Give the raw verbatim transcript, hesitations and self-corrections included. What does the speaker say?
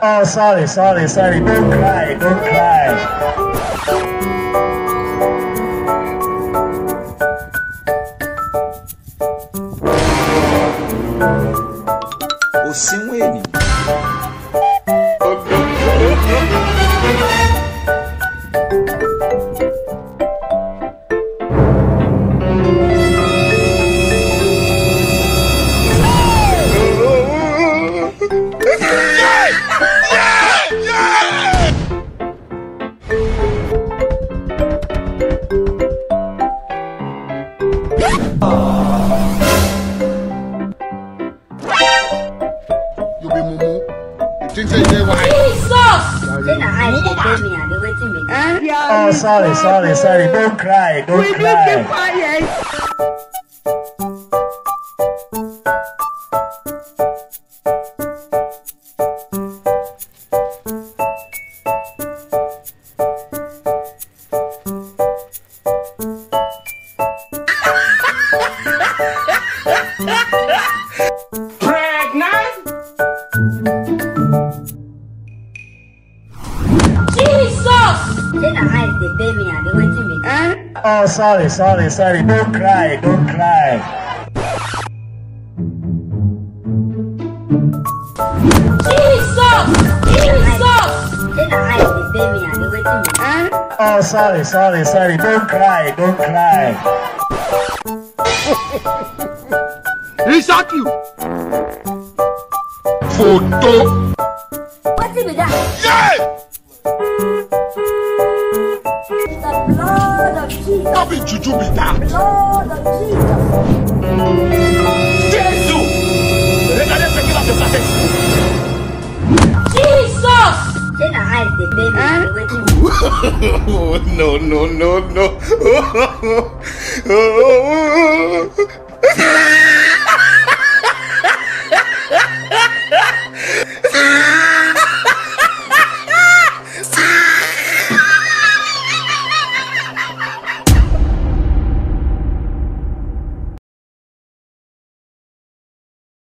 Oh, sorry, sorry, sorry. Don't cry, don't cry. Ou si mwen ni. You be mumu. You think say you dey wise? Jesus! Say na I dey pay me and dey wetin me do. Oh, sorry, sorry, sorry. Don't cry, don't cry. Pregnant? Jesus! Say na I dey pay me and dey wetin me do. Oh, sorry, sorry, sorry. Don't cry, don't cry. Jesus! Jesus! Say na I dey pay me and dey wetin me do. Oh, sorry, sorry, sorry. Don't cry, don't cry. Exactly. Foto. Wetin be that? Yeah! The blood of Jesus. No be juju be that. Blood of Jesus. Jezu! Regardez ce qui va se passer. Jesus! Say na I dey pay me and dey wetin me do. No, no, no, no.